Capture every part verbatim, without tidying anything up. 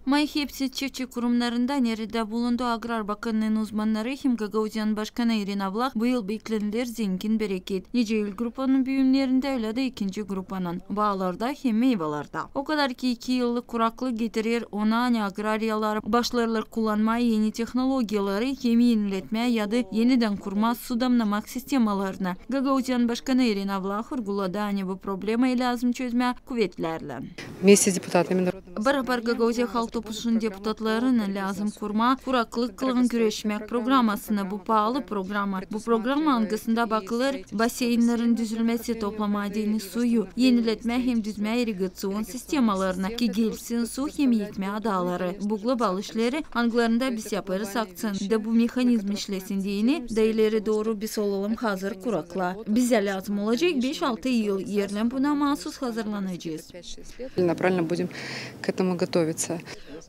Mayın hepsi çiftçi kurumnarında, neredä bulundu Agrar bakannıın uzmannarı hem Gagauziyanın başkanı İrina Vlah, bu yıl bekleniler zengin bereket. Nicä ilk grupanın büüümlerindä, ölä dä ikinci grupanın baalarda hem meyvalarda. O kadar ki iki yıllık kuraklık getirer ona, ani agrariyalar başlarlar kullanmaa eni tehnologiyaları hem eniletmää ya da enidän kurmaa su damnamak sistemalarını. Gagauziyanın başkanı İrina Vlah vurguladı, ani bu problemayı lääzım çözmää kuvetlärlän. Вместе с депутатами Барабар Gagauziya Halk Topluşunun deputatlarınnan lääzım kurmaa kuraklıklan güreşmäk programasını. Bu paalı programa. Bu programa, angısında bakılêr baseynnarın düzülmesi, toplamaa deyni suyu, eniletmää hem düzmää irrigaţion sistemalarını, ki gelsin su hem ekmää daaları. Bu global işleri, angılarında biz yapêrız akţent, da bu mehanizm işlesin deyni, da ileri dooru biz olalım hazır kuraklıa. Bizä lääzım olacek beş-altı yıl, erlän buna maasuz hazırlanacez. Правильно, правильно будем к этому готовиться.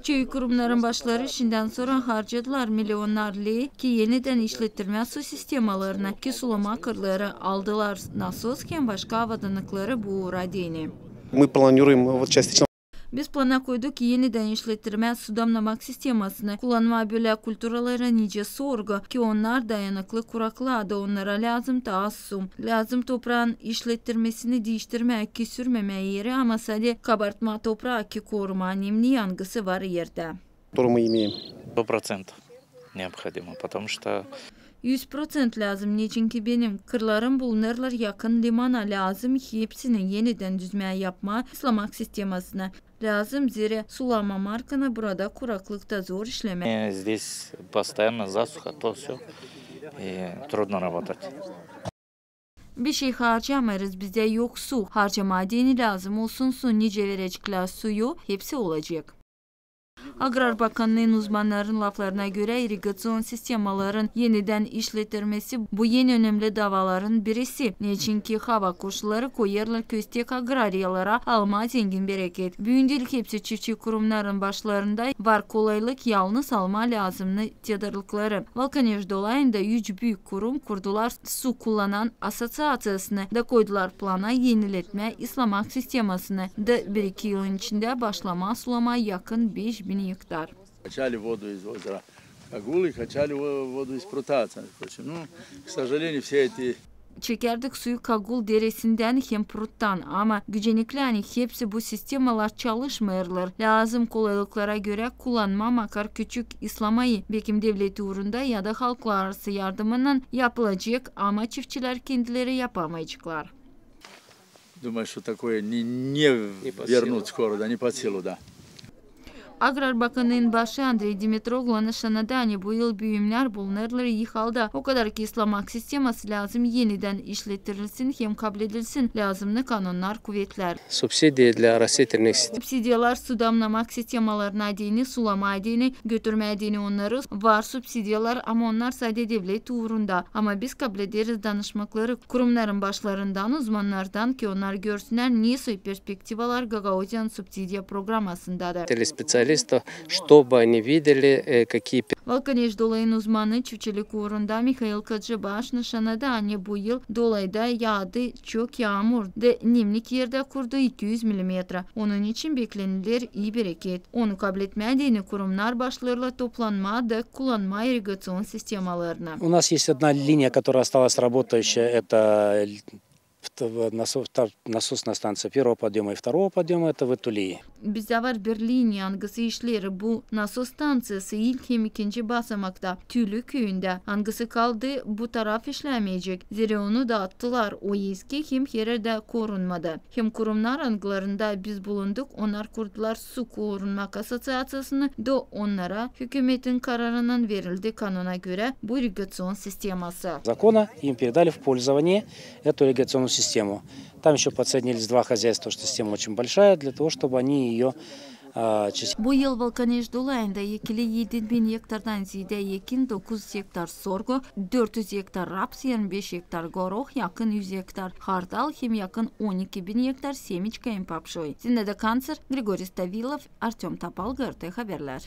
Çoyu kurumnarın başları şindän sora harcadılar milyonnar lei, ki enidän işlettirmää su sistemalarını, ki sulamaa kırları, aldılar nasos hem başka avadanlıkları bu uura deyni. Мы планируем вот частично Biz plana koyduk enidän işlettirmää su damnamak sistemasını, kullanmaa bölä kulturaları nicä sorgu, ki onnar dayanıklı kuraklıa, da onnara lääzım taa az su. Lääzım topraanın işlettirmesini diiştirmää, ki sürmemää eri, ama sade kabartmaa topraa, ki korumaa nemni, angısı var erdä. Который мы имеем. Сто процентов необходимо, потому что Üz proţent lääzım, neçinki benim kırlarım bulunêrlar yakın limana, lääzım hepsini enidän düzmää, yapmaa, ıslamak sistemasını. Lääzım, zerä sulama markanı burada kuraklıkta zor işlemää. Э, здесь постоянно засуха, то всё. И трудно работать. Bir şey harcamêêrız, bizdä yok su. Harcamaa deyni lääzım olsun su, nicä vereceklär suyu, hepsi olacek. Agrar bakannıın uzmannarın laflarına görä, irrigaţion sistemaların enidän işlettirmesi bu en önemli davaların birisi. Neçinki hava koşulları koyêrlar köstek agrariyalara almaa zengin bereket. Büün diil hepsi çiftçi kurumnarın başlarında var kolaylık yalnız almaa lääzımnı tedarlıkları. Valkaneş dolayında üç büük kurum kurdular su kullanan asosiaţiyasını da koydular plana eniletmää ıslamak sistemasını da bir-iki yılın içindä başlamaa sulamaa yakın beş bin ektar. Качали воду из озера Кагул и качали во-, воду из прутаца, короче. Ну, к сожалению, все эти Çekärdik suyu Kagul deresindän hem pruttan, ama gücenekli, ani hepsi bu sistemalar çalışmêêrlar. Lääzım kolaylıklara görä kullanmaa makar küçük ıslamayı, bekim devlet uurunda ya da halklararası yardımınnan yapılacek, ama çiftçilär kendileri yapamayaceklar. Думаю, что такое не, не вернуть скоро, да, не под силу, да. Agrar bakannıın başı Andrey Dimitroglu nışannadı, ani bu yıl büümnär bulunêrlar ii halda. O kadar ki ıslamak sisteması lääzım enidän işlettirilsin hem kabledilsin lääzımnı kanonnar, kuvetlär. Субсидии для растительных систем. Subsidiyalar su damnamak sistemalarına deyni, sulamaa deyni, götürmää deyni onnarı. Var subsidiyalar, ama onnar sade devlet uurunda. Ama biz kablederiz danışmakları kurumnarın başlarından, uzmannardan, ki onnar görsünnär, nesoy perspektivalar Gagauziyanın subsidiya programasındadır. Или специалистов, чтобы они видели, э, какие пе- Valkaneş dolayın uzmanı çiftçilik uurunda Mihail Kadjibaş nışannadı, ani bu yıl dolayda yaadı çok yaamur da nemlik erdä kurdu iki üz milimetra. Onun için bekleniler ii bereket. Onu kabletmää deyni kurumnar başlêêrlar toplanmaa da kullanmaa irrigaţion sistemalarını. У нас есть одна линия, которая осталась работающая, это л-, вт-, в-, насо-, та-, насосная станция первого подъёма и второго подъёма, это в Этулии. Bizdä var bir liniya, angısı işleer, bu nasos stanţiyası ilk hem ikinci basamakta, Tülü küüyündä, angısı kaldı, bu taraf işlämeyecek. Zerä onu daattılar, o eski hem hererdä korunmadı. Hem kurumnar, angılarında biz bulunduk, onnar kurdular su korunmak asosiaţiyasını, da onnara hükümetin kararınnan verildi kanona görä bu irrigaţion sisteması. Закона им передали в пользование эту ирригационную систему. Там ещё подсоединились два хозяйства, что система очень большая, для того, чтобы они её, а, частично. Bu yıl Valkaneş dolayında ekili edi bin ektardan zeedä ekin, dokuz ektar sorgu, dört üz ektar raps, irmi beş ektar goroh, yakın üz ektar hardal hem yakın on iki bin ektar semiçka hem papşoy. Zinaida Kanţer, Grigori Stavilov, Artöm Topal, G R T Haberlär.